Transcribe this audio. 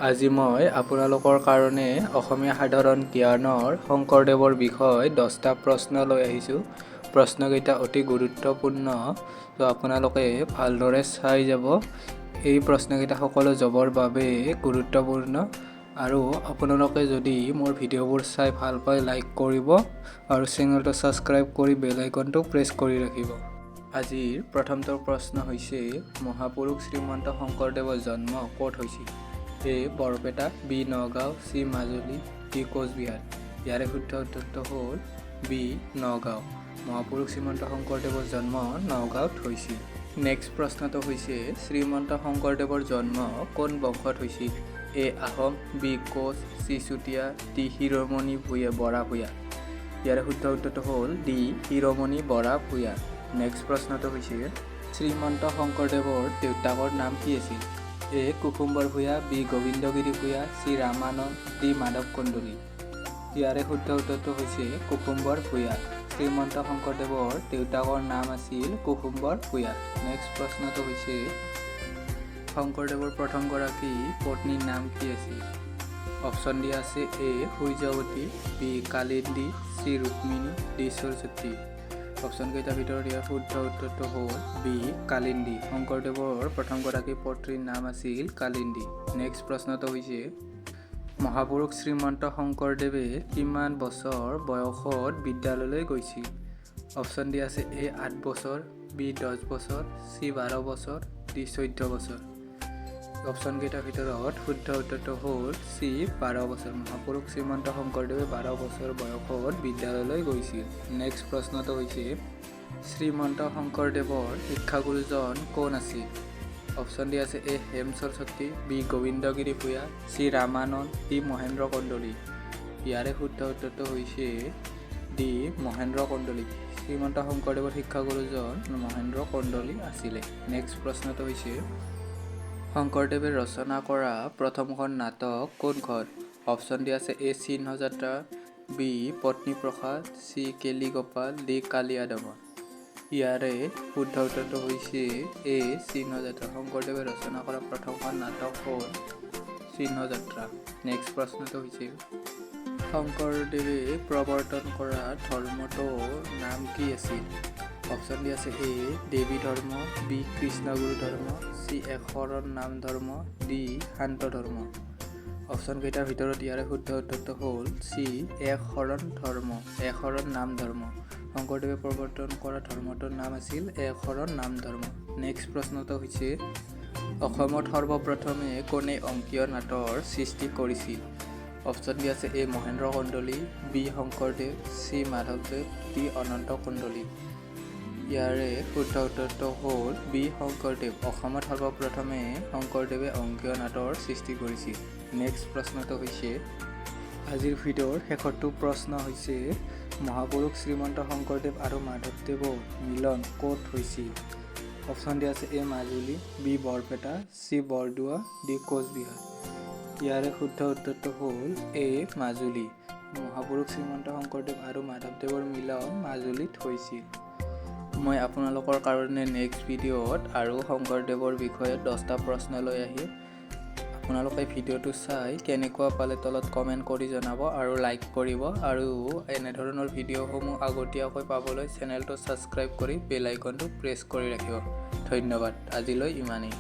আজি মই আপোনালোকৰ কাৰণে অসমীয়া সাধাৰণ জ্ঞানৰ শংকৰদেৱৰ বিষয়ে 10টা প্ৰশ্ন লৈ আহিছোঁ। প্ৰশ্নকেইটা অতি গুৰুত্বপূৰ্ণ, ত' আপোনালোকে ভালদৰে চাই যাব। এই প্ৰশ্নকেইটা সকলো জবৰ বাবে গুৰুত্বপূৰ্ণ। আৰু আপোনালোকে যদি মোৰ ভিডিঅ'বোৰ চাই ভাল পায়, লাইক কৰিব আৰু চেনেলটো ছাবস্ক্ৰাইব কৰি বেল আইকনটো প্ৰেছ কৰি ৰাখিব। আজিৰ প্ৰথমটো প্ৰশ্ন হৈছে, মহাপুৰুষ শ্ৰীমন্ত শংকৰদেৱৰ জন্ম ক'ত হৈছিল? A Barpeta, B Nagaon, C Majuli, D Coochbehar. ইয়াৰে শুদ্ধ উত্তৰটো হ'ল বি নগাঁও। মহাপুৰুষ শ্ৰীমন্ত শংকৰদেৱৰ জন্ম নগাঁৱত হৈছিল। নেক্সট প্ৰশ্নটো হৈছে, শ্ৰীমন্ত শংকৰদেৱৰ জন্ম কোন বংশত হৈছিল? A Ahom, B Koch, C Chutiya, D Shiromani Bhuyan Bora Bhuyan. ইয়াৰে শুদ্ধ উত্তৰটো হ'ল ডি শিৰোমণি বৰা ভূঞা। নেক্সট প্ৰশ্নটো হৈছে, শ্ৰীমন্ত শংকৰদেৱৰ দেউতাকৰ নাম কি আছিল? A Kusumbar Bhuyan, B Gobindagiri Bhuyan, C Ramananda, D Madhab Kandali. ইয়াৰে শুদ্ধ উত্তৰটো হৈছে কুসুম্বৰ ভূঞা। শ্ৰীমন্ত শংকৰদেৱৰ দেউতাকৰ নাম আছিল কুসুম্বৰ ভূঞা। নেক্সট প্ৰশ্নটো হৈছে, শংকৰদেৱৰ প্ৰথমগৰাকী পত্নীৰ নাম কি আছিল? অপশ্যন দিয়া আছে A Suryavati, B Kalindi, C Rukmini, D Saraswati. অপশ্যনকেইটাৰ ভিতৰত ইয়াৰ শুদ্ধ উত্তৰটো হ'ল বি কালিন্দী। শংকৰদেৱৰ প্ৰথমগৰাকী পত্নীৰ নাম আছিল কালিন্দী। নেক্সট প্ৰশ্নটো হৈছে, মহাপুৰুষ শ্ৰীমন্ত শংকৰদেৱে কিমান বছৰ বয়সত বিদ্যালয়লৈ গৈছিল? অপশ্যন দিয়া আছে এ 8 বছৰ, বি 10 বছৰ, চি 12 বছৰ, ডি 14 বছৰ। অপশ্যনকেইটাৰ ভিতৰত শুদ্ধ উত্তৰটো হ'ল চি 12 বছৰ। মহাপুৰুষ শ্ৰীমন্ত শংকৰদেৱে 12 বছৰ বয়সত বিদ্যালয়লৈ গৈছিল। নেক্সট প্ৰশ্নটো হৈছে, শ্ৰীমন্ত শংকৰদেৱৰ শিক্ষাগুৰুজন কোন আছিল? অপশ্যন দিয়া আছে A Hem Saraswati, B Gobindagiri Bhuyan, C Ramananda, D Mahendra Kandali. ইয়াৰে শুদ্ধ উত্তৰটো হৈছে ডি মহেন্দ্ৰ কন্দলী। শ্ৰীমন্ত শংকৰদেৱৰ শিক্ষাগুৰুজন মহেন্দ্ৰ কন্দলী আছিলে। নেক্সট প্ৰশ্নটো হৈছে, শংকৰদেৱে ৰচনা কৰা প্ৰথমখন নাটক কোনখন? অপশ্যন দিয়া আছে এ চিহ্নযাত্ৰা, B Patniprasad, C Keligopal, D কালীয়া দমন। ইয়াৰে শুদ্ধ উত্তৰটো হৈছে এ চিহ্নযাত্ৰা। শংকৰদেৱে ৰচনা কৰা প্ৰথমখন নাটক হ'ল চিহ্নযাত্ৰা। নেক্সট প্ৰশ্নটো হৈছে, শংকৰদেৱে প্ৰৱৰ্তন কৰা ধৰ্মটোৰ নাম কি আছিল? অপশ্যন দিয়া আছে এ দেৱী ধৰ্ম, বি কৃষ্ণগুৰু ধৰ্ম, চি একশৰণ নাম ধৰ্ম, ডি শান্ত ধৰ্ম। অপশ্যনকেইটাৰ ভিতৰত ইয়াৰে শুদ্ধ উত্তৰটো হ'ল চি এক শৰণ ধৰ্ম, এক শৰণ নাম ধৰ্ম। শংকৰদেৱে প্ৰৱৰ্তন কৰা ধৰ্মটোৰ নাম আছিল এক শৰণ নাম ধৰ্ম। নেক্সট প্ৰশ্নটো হৈছে, অসমত সৰ্বপ্ৰথমে কোনে অংকীয় নাটৰ সৃষ্টি কৰিছিল? অপশ্যন দিয়া আছে এ মহেন্দ্ৰ কন্দলী, বি শংকৰদেৱ, চি মাধৱদেৱ, ডি অনন্ত কন্দলী। ইয়াৰে শুদ্ধ উত্তৰটো হ'ল বি শংকৰদেৱ। অসমত সৰ্বপ্ৰথমে শংকৰদেৱে অংকীয় নাটৰ সৃষ্টি কৰিছিল। নেক্সট প্ৰশ্নটো হৈছে, আজিৰ ভিডিঅ'ৰ শেষৰটো প্ৰশ্ন হৈছে, মহাপুৰুষ শ্ৰীমন্ত শংকৰদেৱ আৰু মাধৱদেৱৰ মিলন ক'ত হৈছিল? অপশ্যন দিয়া আছে A Majuli, B Barpeta, C Bardowa, D Coochbehar. ইয়াৰে শুদ্ধ উত্তৰটো হ'ল এ মাজুলী। মহাপুৰুষ শ্ৰীমন্ত শংকৰদেৱ আৰু মাধৱদেৱৰ মিলন মাজুলীত হৈছিল। মই আপোনালোকৰ কাৰণে নেক্সট ভিডিঅ'ত আৰু শংকৰদেৱৰ বিষয়ে 10টা প্ৰশ্ন লৈ আহিম। আপোনালোকে ভিডিঅ'টো চাই কেনেকুৱা পালে তলত কমেণ্ট কৰি জনাব আৰু লাইক কৰিব। আৰু এনেধৰণৰ ভিডিঅ'সমূহ আগতীয়াকৈ পাবলৈ চেনেলটো ছাবস্ক্ৰাইব কৰি বেল আইকনটো প্ৰেছ কৰি ৰাখিব। ধন্যবাদ, আজিলৈ ইমানেই।